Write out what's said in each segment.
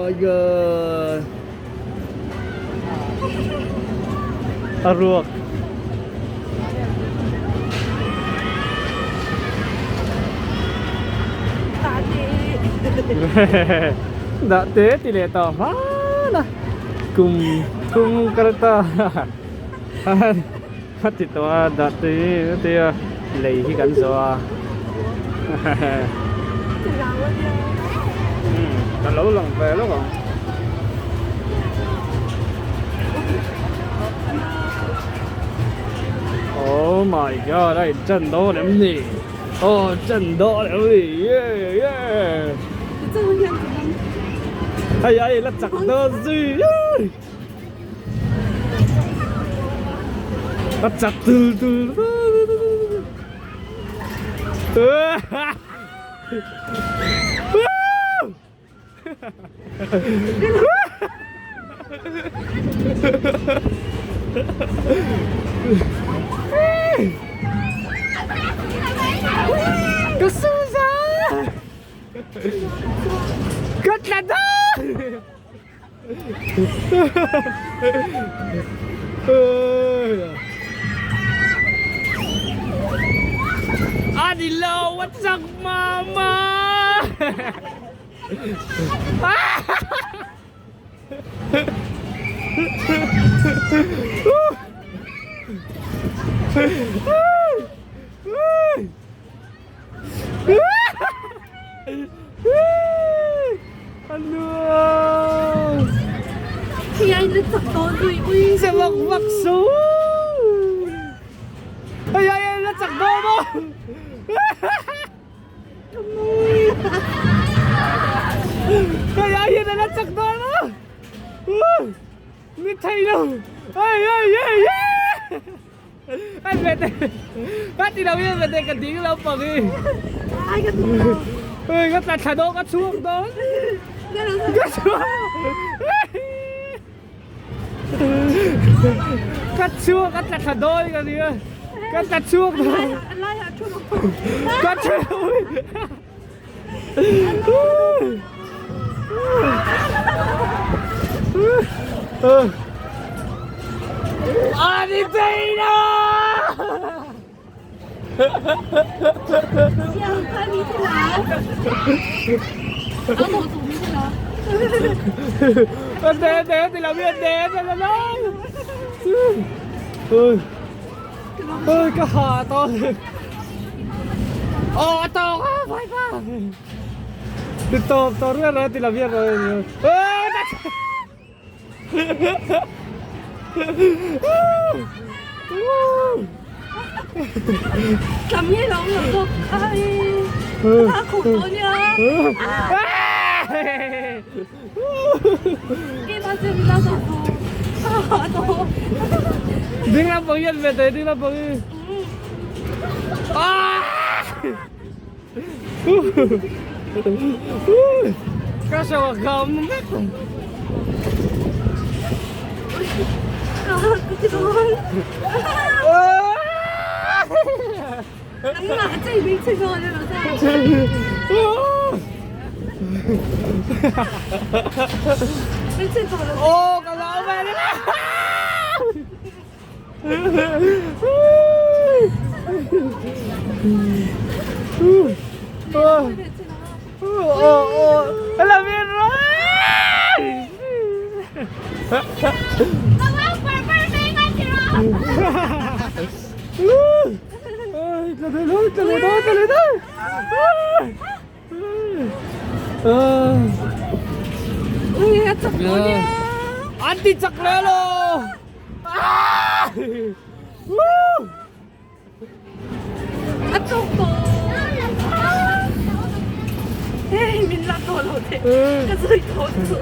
my god. A ruak. Dah te ti leh tawh hman a kum thum kal ta a ti tawh a dah te ti a lei hi kan zawh a ka lo lang ve lawk ang. Oh my god a in ṭan dawn em ni aw ṭan dawn em ni yeah yeah hei ai la chak dawn zui a chak tul tul Ka Suza! Ka tla dawn! A ni lo a chak mama! Che vak vak su Ai ai ai la chak dawn maw Hei ai hian a la chak dawn a Ni thei lo Ei ei ei ei Ai ve te Ka ti lo hian ve te ka ding lo pang hi Ai ka duh lo Ui ka tla thla dawn ka chhuak dawn Ka chhuak Ka chhuak a tla thla dawn ka nia ka tla chhuak dawn ka chhuak Ani Dana! Để để thì làm yên để để để Ôi Ôi cái hà to Ồ to quá phải quá To to rất là thì làm yên rồi Ding lam pang hian ve teh ding lam pang hi. Ka hre a kham vek. Ô ka lau ve ni la. An ti chak le lo. A tawk tawh. Hei min la tawh lo teh. Ka zui tawh chu.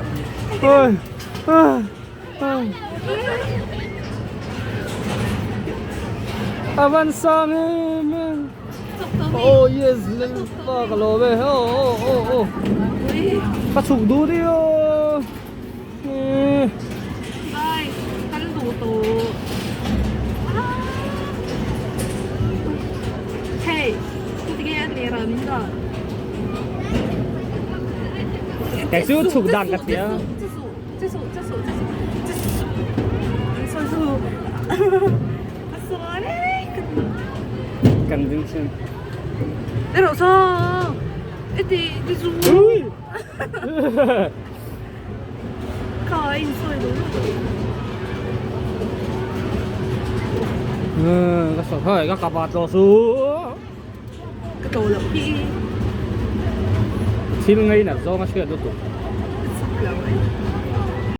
A van sang em em. Oh yes, pa ka lawm e. Oh oh oh oh. Ka chhuk duh dio. Bye, kan duh tawh. Hey, tu tinge a lera min dah? Kei chu chhuk dan ka tia. Kan ding sin. Ui! Ka sawi hei ka kapa tawh chu. Ka to loh hi. Thil ngei nat zawng a hriat lutuk. Ka chak lo e.